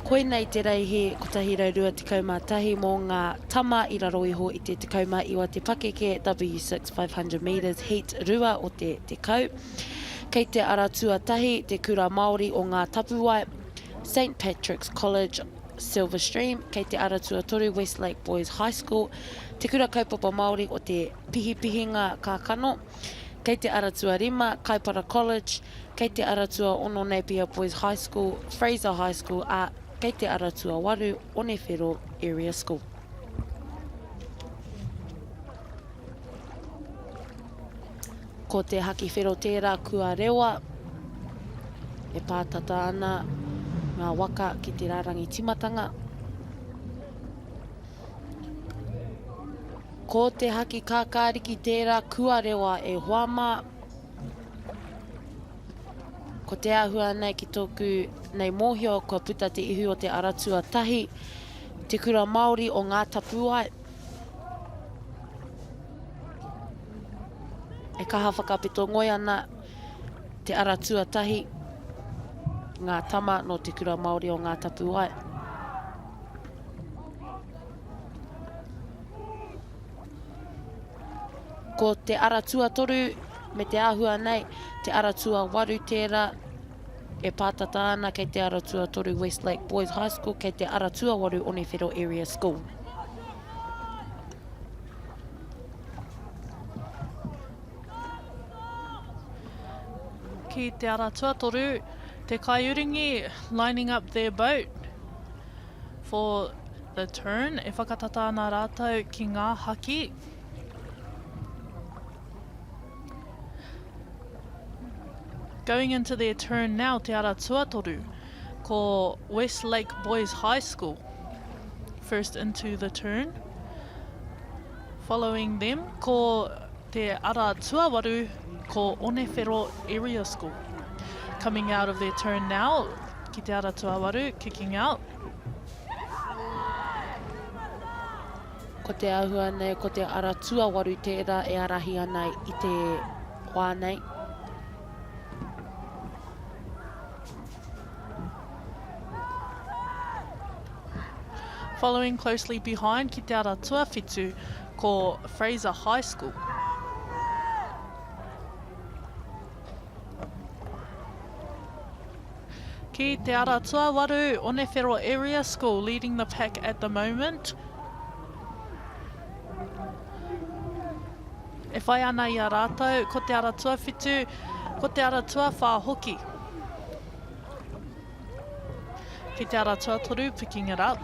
Koinei te reihi 121 mō ngā tama i raro iho i te 19 te pakeke W6 500 metres heat 2 o te 10. Kei te ara tuatahi te Kura Māori o Ngā Tapuwae, St Patrick's College, Silverstream, kei te ara tuatoru Westlake Boys High School, Te Kura Kaupapa Māori o Te Pihipihinga Kākano, kei te ara tuarima Kaipara College, Kei te ara tuaono Napier Boys High School, Fraser High School, ā, kei te ara tuawaru Onewhero Area School. Ko te haki whero tērā kua rewa, e pātata ana ngā waka ki te rārangi timatanga. Ko te haki kākāriki tērā kua rewa e hoa mā. Ko te āhua nei ki tōku nei mōhio kua puta te ihu o te ara tuatahi, te kura Māori o Ngā Tapuwae. E kaha whakapeto ngoi ana te ara tuatahi, ngā tama nō te kura Māori o Ngā Tapuwae. Ko te ara tuatoru me te āhua nei, te ara tuawaru tērā e pātata ana kei te ara tuatoru Westlake Boys High School, kei te ara tuawaru Onewhero Area School. Ki te ara tuatoru, te Kaiuringi lining up their boat for the turn. E whakatata ana rātou ki ngā haki. Going into their turn now, te ara tuatoru, ko Westlake Boys High School. First into the turn. Following them, ko te ara tuawaru, ko Onewhero Area School. Coming out of their turn now, ki te ara tuawaru, kicking out. Ko te āhua nei, ko te ara tuawaru tērā e ārahi ana i te wā nei. Following closely behind ki te ara tuawhitu, ko Fraser High School. Ki te ara tuawaru, Onewhero Area School leading the pack at the moment. E whai ana i a rātou, ko te ara tuawhitu, ko te ara tuawhā hoki. Ki te ara tuatoru, picking it up.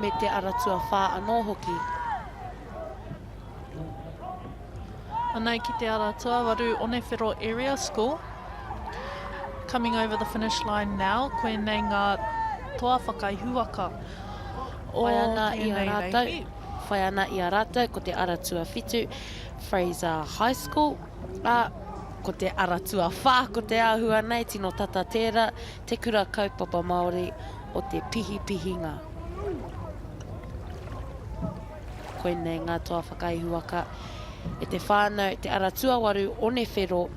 Me te ara tuawhā anō hoki. Anei ki te ara tuawaru, Onewhero Area School. Coming over the finish line now, koinei ngā toa whakaihuwaka o Whai ana i a tēnei rātou, reihi. whai ana i a rātou ko te ara tuawhitu, Fraser High School, ā, ko te ara tuawhā ko te āhua nei, tino tata tērā, Te Kura Kaupapa Māori o Te Pihipihinga. Koinei ngā toa whakaihuwaka e te whānau Te Ara Tuawaru Onewhero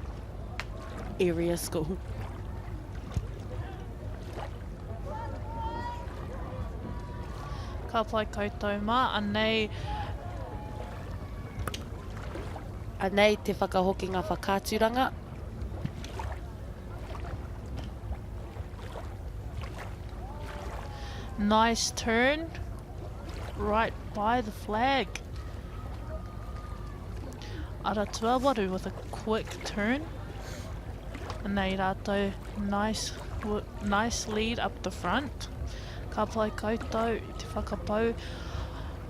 Area School. Ka pai koutou mā, anei. Anei te whakahokinga whakaaturanga. Nice turn. Right by the flag. Ara tuawaru with a quick turn. Anei rātou, nice, nice lead up the front. Ka pai koutou i te whakapau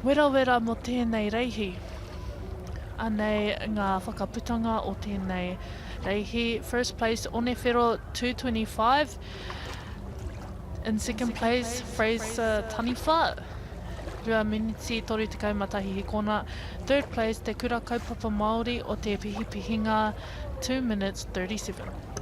werawera mō tēnei reihi. Anei ngā whakaputanga o tēnei reihi. First place, Onewhero 225. In second place, Fraser Taniwha, 2 miniti 31 hikona. Third place, Te Kura Kaupapa Māori o Te Pihipihinga, 2 minutes 37.